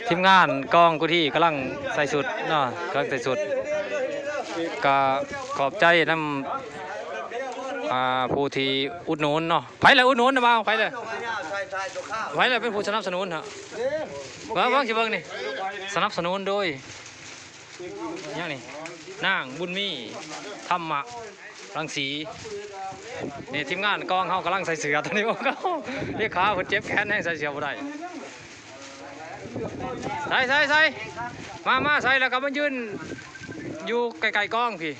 ທີມງານກອງກຸທີກຳລັງໃສ່ຊຸດເນາະ ກຳລັງໃສ່ຊຸດ ກະຂອບໃຈນຳ ອ່າ ຜູ້ທີ່ອຸດໜູນເນາະ. ໃຜລະອຸດໜູນນະບ່າວ? ໃຜລະ ໃຜລະເປັນຜູ້ສະໜັບສະໜູນຮະ? ເບິ່ງ ເບິ່ງ ຊິເບິ່ງນີ້ ສະໜັບສະໜູນໂດຍ ຫຍັງນີ້ ນາງບຸນມີ ທຳມະ ລັງສີ. ນີ້ທີມງານກອງເຮົາກຳລັງໃສ່ເສື້ອຕົວນີ້ ໂອ້ ເລຂາເພິ່ນເຈັບແຂນແຮງ ໃສ່ເສື້ອບໍ່ໄດ້. ໃສ່ ໃສ່ ໃສ່ ມາ ມາ ໃສ່ແລ້ວກໍມາຢືນຢູ່ໃກ້ໆກອງພີ້.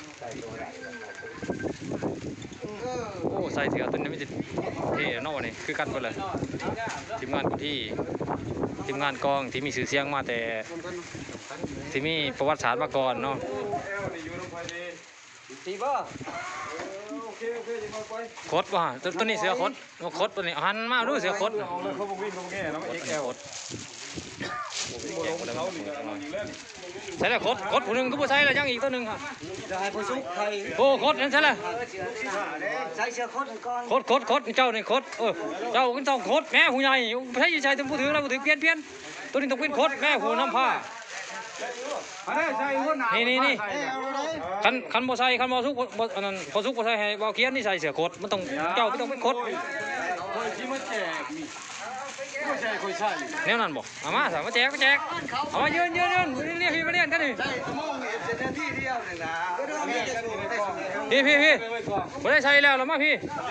ໂອ້ ໃສ່ເສື້ອຕົວນີ້ມີແຕ່ເທ່ເນາະ ບັດນີ້ຄືກັນເບິດເລີຍ. ທີມງານກຸທີ ທີມງານກອງທີ່ມີຊື່ສຽງມາແຕ່ ທີ່ມີປະຫວັດສາດມາກ່ອນເນາະ. ຕີບໍ່? ໂຄດບໍ່? ຕົວ ຕົວນີ້ເສື້ອໂຄດ ໂຄດຕົວນີ້ ຫັນມາດູເສື້ອໂຄດ. ໃສ່ລະໂຄດ ໂຄດຜູ້ໜຶ່ງຄືບໍ່ໃສ່ລະ ຍັງອີກຕົວໜຶ່ງຫັ້ນ. ໂອ້ ໂຄດນັ້ນໃສ່ລະ ໃສ່ເສື້ອໂຄດກ່ອນ ໂຄດ ໂຄດ ໂຄດ ເຈົ້ານີ້ໂຄດ ເອີ ເຈົ້າກໍຕ້ອງໂຄດແມ້ ຜູ້ໃຫຍ່ ໃສ່ ໃສ່ຕົວຜູ້ຖືລະ ຜູ້ຖືປ່ຽນ ປ່ຽນ ຕົວນີ້ຕ້ອງເປັນໂຄດແມ້ ຜູ້ນຳພາ. ມາເດີ ໃສ່ຫົວໜ້າ ນີ້ ນີ້ ນີ້ ຄັນ ຄັນບໍ່ໃສ່ ຄັນບໍ່ສຸກ ບໍ່ ອັນນັ້ນ ພໍສຸກບໍ່ໃສ່ ໃຫ້ບ່າວຂຽນນີ້ໃສ່ເສື້ອໂຄດ ມັນຕ້ອງ ເຈົ້າຕ້ອງເປັນໂຄດ. ຂ້ອຍຊິມາແຈກນີ້ ບໍ່ໃສ່ ຂ້ອຍໃສ່ ແນວນັ້ນບໍ່? ເອົາມາຊະ ມາແຈກ ມາແຈກ ເອົາມາ ຢືນ ຢືນ ຢືນ ລຽນ ມາລຽນກັນນີ້ ໃສ່ຊົ່ວໂມງນີ້ເປັນນາທີດຽວນີ້ນະ ພີ້ ພີ້ ພີ້ ບໍ່ໄດ້ໃສ່ແລ້ວ ລະມາພີ້. ເ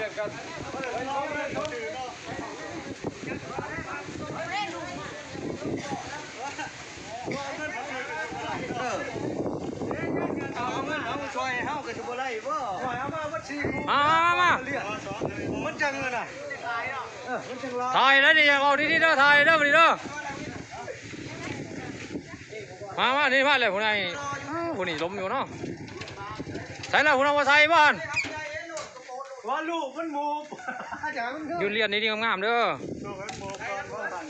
ອີ ເອົາເງິນເອົາມາຊ່ອຍເຮົາກໍຊິບໍ່ໄດ້ບໍ່? ຊ່ອຍເອົາມາເບິດສີ່ຄູ່ ມາ ມາ ມາ ມັນຈັ່ງນັ້ນນະ ເອີ ມັນຈັ່ງຫຼາຍ ຖ່າຍແລ້ວນີ້ ຢາກອອກດີໆເດີ ຖ່າຍເດີ ບັດນີ້ເດີ. ມາ ມາ ນີ້ມາແລ້ວ ຜູ້ໃດ ອ້າວ ຜູ້ນີ້ລົມຢູ່ເນາະ ໃສ່ແລ້ວ ຜູ້ນັ້ນບໍ່ໃສ່ບໍ່ຫັ້ນ? ວ່າລູກມັນໝູບ ຢືນລຽນດີໆງາມໆເດີ ລູກມັນໝູບກ່ອນບໍ່ຫັ້ນ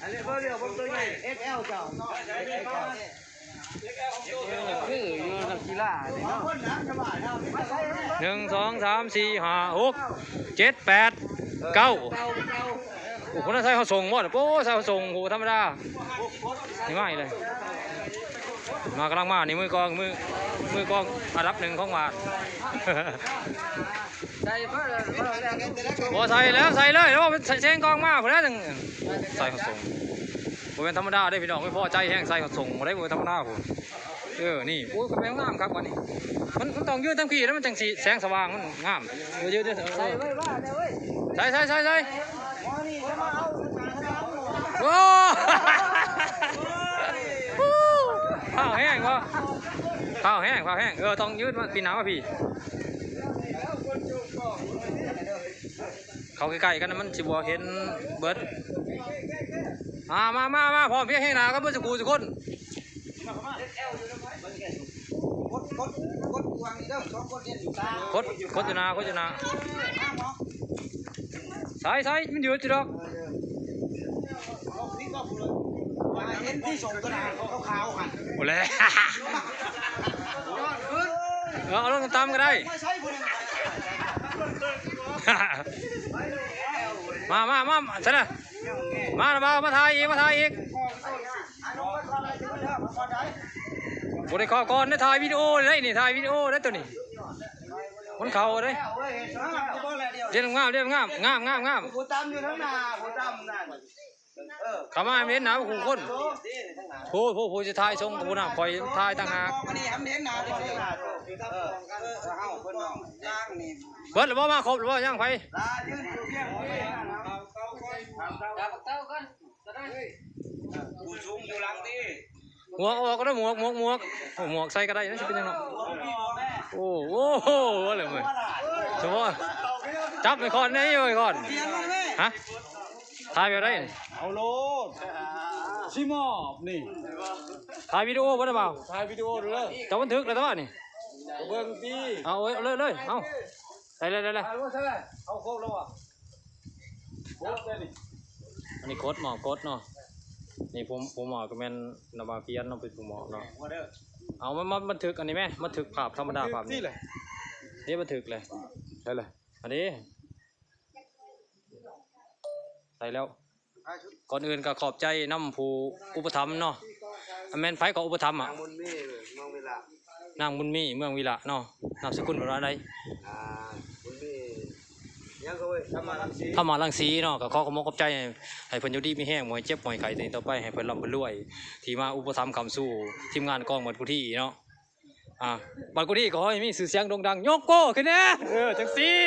ອັນນີ້ເບິ່ງ ເບິ່ງຕົວໃຫຍ່ ເອັກແອລ ເຈົ້າ ຄືຢູ່ນັກກິລານີ້ເນາະ ໜຶ່ງ ສອງ ສາມ ສີ່ ຫ້າ ຫົກ ເຈັດ ແປດ ເກົ້າ ໂອ້ ຄົນນັ້ນໃສ່ເຂົາສົ່ງບໍ່? ໂອ້ ໃສ່ເຂົາສົ່ງ ໂຫ ທຳມະດາ ນີ້ມາອີກເລີຍ ມາ ກຳລັງມານີ້ ມືກອງ ມື ມືກອງອັນດັບໜຶ່ງຂອງບ້ານ ໃສ່ເພິ່ນ ບໍ່ໃສ່ແລ້ວ ໃສ່ເລີຍ ໂອ້ ເປັນແສງກອງມາພຸ້ນແຫຼະ ຈັ່ງໃສ່ເຂົາສົ່ງ ບໍ່ແມ່ນທຳມະດາເດ້ພີ່ນ້ອງ ພໍໃຈແຮງ ໃສ່ເຂົາສົ່ງບໍ່ໄດ້ ບໍ່ແມ່ນທຳມະດາພຸ້ນ. ເອີ ນີ້ ໂອ້ຍ ກໍແມ່ນງາມຄັກບັດນີ້ ມັນ ມັນຕ້ອງຢືນທັງພີ້ແລ້ວ ມັນຈັ່ງຊິແສງສະຫວ່າງ ມັນງາມ ເອີ ຢືນ ເອີ ໃສ່ ໃສ່ ໃສ່ ໃສ່ ໂອ້ ພ້າວແຮງບໍ່? ພ້າວແຮງ ພ້າວແຮງ ເອີ ຕ້ອງຢືນມາ ປີນໜ້າມາພີ້ ເຂົ້າໃກ້ໆກັນ ມັນຊິບໍ່ເຫັນເບິດ ອາ ມາ ມາ ມາ ພ້ອມພຽງແຮງໜ້າກັນເບິດ ສູ່ຄູ່ສູ່ຄົນ ກົດ ກົດ ກົດຢູ່ຫວ່າງນີ້ເດີ ສອງຄົນເຮັດຢູ່ຕາ ກົດ ກົດຢູ່ໜ້າ ກົດຢູ່ໜ້າ ໃສ່ ໃສ່ ມັນຢືດຢູ່ດອກ ເຫັນທີ່ສົ່ງຕົວນັ້ນຂາວໆຫັ້ນ ໂອ້ແຫຼະ ເອີ ເອົາລົງຕ່ຳໆກໍໄດ້ ມາ ມາ ມາ ໃສ່ລະ ມາລະ ມາ ມາຖ່າຍອີກ ມາຖ່າຍອີກ ບໍ່ໄດ້ເຂົ້າກ່ອນເດ້ ຖ່າຍວິດີໂອໄດ້ນີ້ ຖ່າຍວິດີໂອໄດ້ຕົວນີ້ ມັນເຂົ້າເດ້ ລຽນງາມ ລຽນງາມ ງາມ ງາມ ງາມ ຜູ້ຕຳຢູ່ທາງໜ້າ ຜູ້ຕຳນັ້ນ ເອີ ເຂົ້າມາເຫັນໜ້າຄູ່ຄົນ ຜູ້ ຜູ້ ຜູ້ຊິຖ່າຍສົ່ງຜູ້ນຳ ຂ້ອຍຖ່າຍຕ່າງຫາກ ອັນນີ້ເຫັນໜ້າ ເອີ ເອີ ເຮົາເພິ່ນນ້ອງ ເບິດແລ້ວບໍ່? ມາຄົບແລ້ວບໍ່? ຍັງໃຜ? ລາຢືນຢູ່ພຽງ ຜູ້ສູງຢູ່ຫຼັງຕິ ໝວກອອກກໍໄດ້ ໝວກ ໝວກ ໝວກ ໂອ້ ໝວກໃສ່ກໍໄດ້ ມັນຊິເປັນຫຍັງເນາະ ໂອ້ ໂອ້ໂຫ ວ່າແລ້ວເວີ້ຍ ສະເພາະ ຈັບໄມ້ຄ້ອນແດ່ ໄມ້ຄ້ອນ ຮະ ຖ່າຍແບບໃດ? ເອົາໂລດ ຊິມອບນີ້ ຖ່າຍວິດີໂອບໍ່ໄດ້ບ່າວ? ຖ່າຍວິດີໂອເດີ ເຈົ້າບັນທຶກແລ້ວຕົວະນີ້ ກໍເບິ່ງຕິ ເອົາເລີຍ ເລີຍ ເອົາ ໄດ້ ໄດ້ ໄດ້ ໄດ້ ເອົາຄົບແລ້ວຫວາ? ກົດເດ້ນີ້ ອັນນີ້ກົດໝໍ ກົດເນາະ ນີ້ຜູ້ ຜູ້ໝໍກໍແມ່ນນາວາກຽນເນາະ ເປັນຜູ້ໝໍເນາະ ເອົາມາ ມາບັນທຶກອັນນີ້ແມ ບັນທຶກພາບທຳມະດາ ພາບນີ້ ເດ້ ບັນທຶກເລີຍ ໃສ່ເລີຍ ອັນນີ້ ໃສ່ແລ້ວ ກ່ອນອື່ນກໍຂອບໃຈນຳຜູ້ອຸປະຖຳເນາະ. ແມ່ນໃຜກໍອຸປະຖຳ ອະ? ນາງບຸນມີ ເມືອງວິລະ. ນາງບຸນມີ ເມືອງວິລະເນາະ. ນາມສະກຸນເພິ່ນວ່າໃດ? ອ່າ ບຸນມີ ຫຍັງກໍເວີຍ ທຳມະລັງສີ ທຳມະລັງສີເນາະ. ກໍຂໍຂອບອົກຂອບໃຈ ໃຫ້ເພິ່ນຢູ່ດີມີແຮງ ບໍ່ໃຫ້ເຈັບບໍ່ໃຫ້ໄຂ້ຕໍ່ໄປ ໃຫ້ເພິ່ນລ່ຳເພິ່ນລວຍ ທີ່ມາອຸປະຖຳຄ້ຳຊູທີມງານກອງບັດກຸທີເນາະ. ອ່າ ບັດກຸທີກໍຂໍໃຫ້ມີຊື່ສຽງໂດ່ງດັງ ຍົກໂກ້ຂຶ້ນແດ່ ເອີ ຈັ່ງຊີ້.